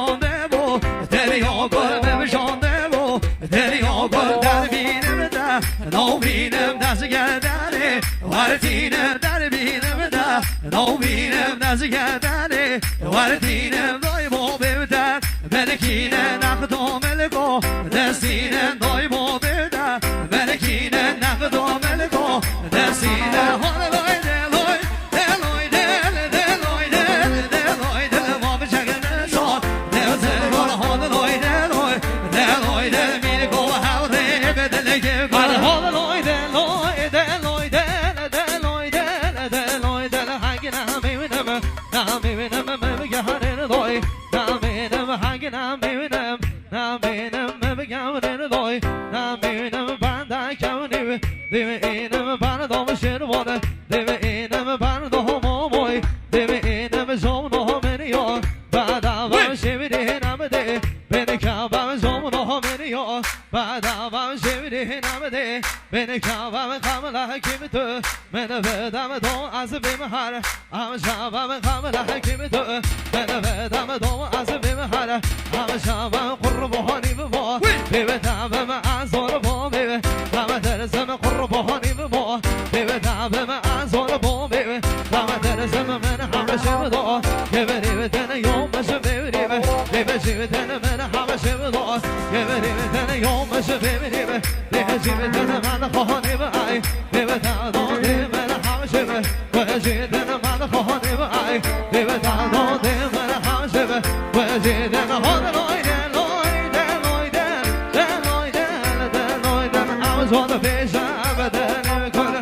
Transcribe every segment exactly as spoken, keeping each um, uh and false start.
şandebo, deriya gor me şandebo, deriya gor derbînim de, navînim dezgedanê, wertînim derbînim de, navînim dezgedanê, wertînim daymo bevde, belkîne nexdo melko, destîne daymo bevde, belkîne nexdo melko, destîne hol loy de loy. Deve êne mi bar do şêrvan, deve êne mi bar do momoy, deve êne mi zomno meniyo, bada va şevri namde, beni kaba zomno meniyo, bada va şevri namde, beni kaba kamla kim tu, meni vedam do az bimhar. Am şava min qamil hekim tu, ben vedam do az bim hal. Am şava qurbu hani bo, bebe tabim azor bo bebe. Qam derzim qurbu hani bo, bebe tabim azor bo bebe. Qam derzim men hamşim do, keveri ten yom meşim bevri be. Bebe jivten men hamşim do, keveri ten yom meşim bevri be. Bebe jivten men hani be ay, bebe tabim men hamşim. Wejîdin man xanî vay, dêve dano dêve haşive. Wejîdin hon loy de loy de loy de, de loy de, de loy de. Am zon pêşa bedene kul.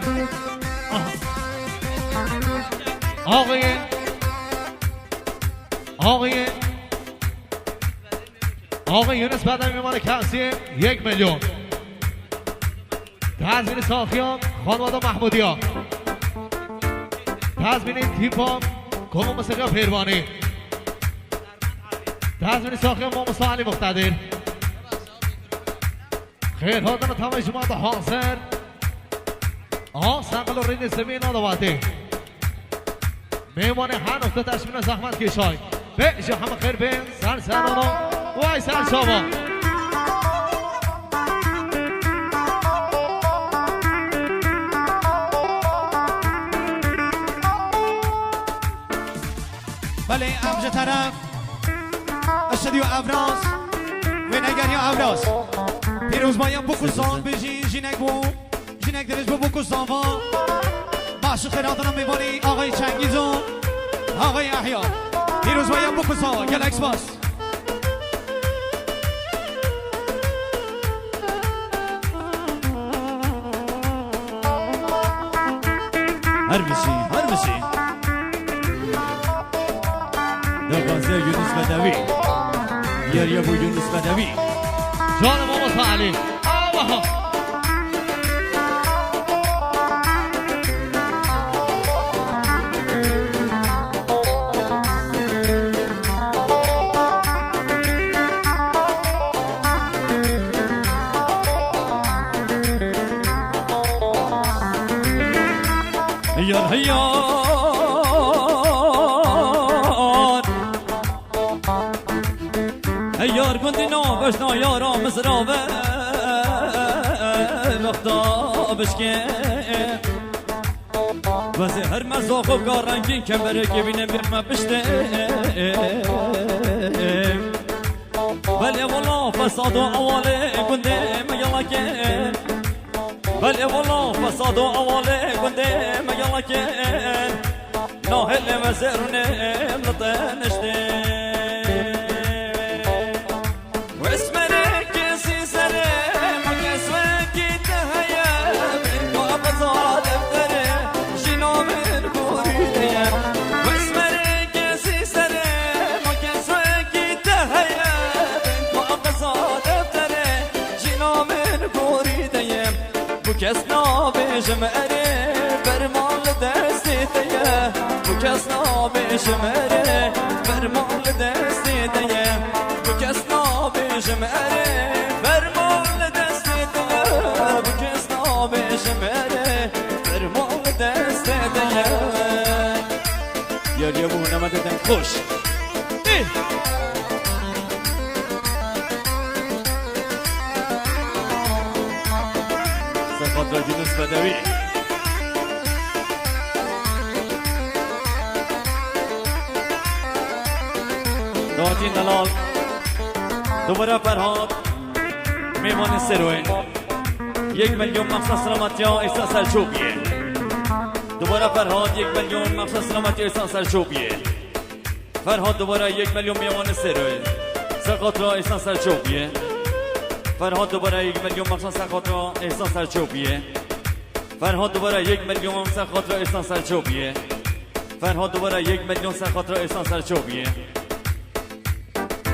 Ağayın, ağayın, ağayın Yunus Bedem Mimarı Kavsi, yek milyon. Tezmînî saxiya xanwada Mahmûdiya. Tezmînî tîpa Koma Misiqa Pêrvanî. Tezmînî saxiya Mamosta Elî Muqtedir. Xêr hatin tamam ji me de hazir. Aha, Sengil û Rînî Zimîn a dawatê. Mêvanê her nokta teşmîne zehmet kêşay. Bê ji hemî xêr bên, ser serana, way ser çava. Belê, em ji teref Estudyo Evraz, wênegeriya Evraz. Pîrozbaya Bukuzan bijî jinek bû. Jinek dirêj bo Bukuzan va. Baş xêr hatina mêvanî Axayê Çengîz û Axayê Ehya. Pîrozbaya Bukuzan, gelek spas. Her bijî, her bijî. Daxwaziya Yunus Bedewî. Diyariya bo Yunus Bedewî. Canım Mamosta Elî. Awaha. Heyar, heyar. Heyar gundî na veşna yara mizrave. Wexta bişkê. Wezê her me zoxo ka rengîn kemberekê bîne bir me piştê. Fesado awalê gundê me yalakin. Belê wala fesado awalê gundê me yalakin. Nahêlê me zêrûnê li te niştê. Wesmerê kesî serê me kes wekî te heye. Bin kaxiza defterê jîna min gorî de ye. Wesmerê kesî serê me kes wekî te heye. Bin kaxiza defterê jîna min gorî de ye. Bu kes nabêjim erê, ferman li destê te ye. Bu kes nabêjim erê, ferman li destê te ye. Bu kes nabêjim erê, ferman li destê te ye. Bu kes nabêjim erê, ferman li destê te ye. Yar yebû, nema te deng xweş. Ê! Ser xatir Yunus Bedewî. Dohatî delal. Dubare Ferhat. Mêvanê Seroyê. Yek milyon mexsa selametiya Îsa Selçokiye. Dubare Ferhat, yek milyon mexsa selametiya Îsa Selçokiye. Ferhat dubare yek milyon mêvanê Seroyê. Ser xatira Îsa Selçokiye. Ferhat dubare yek milyon mexsa ser xatira Îsa Selçokiye. Ferhat dubare yek milyon ser xatira Îsa Selçokiye. Ferhat dubare yek milyon ser xatira Îsa Selçokiye.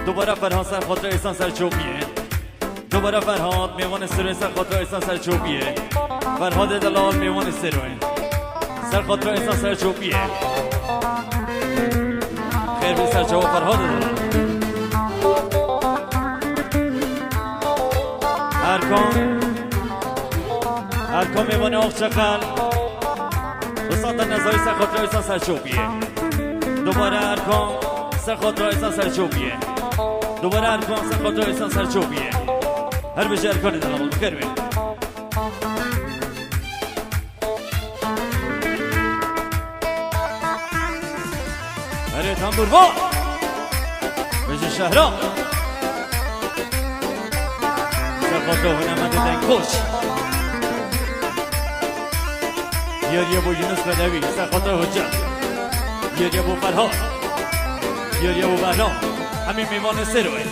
Dubare Ferhat ser xatira Îsa Selçokiye. Dubare Ferhat, mêvanê Seroyê ser xatira Îsa Selçokiye. Ferhatê delal, mêvanê Seroyê. Ser xatira Îsa Selçokiye. Xêr bî ser çawa Ferhatê delal. Erkan. Erkan mêvanê Axçaqal. Bisata Nezayî ser xatira Îsa Selçokiye. Dubare Erkan ser xatira Îsa Selçokiye. Dubare Erkan ser xatira Îsa Selçokiye. Her bijî Erkanê delal, bi xêr bê. Erê tembûr va. Bijî şehra. Ser xatira hunermendê dengxweş. Yar yebû Yunus Bedewî, ser xatira Hoca. Yar yebû Ferhat. Yar yebû Behram. Hemî mêvanê Seroyê.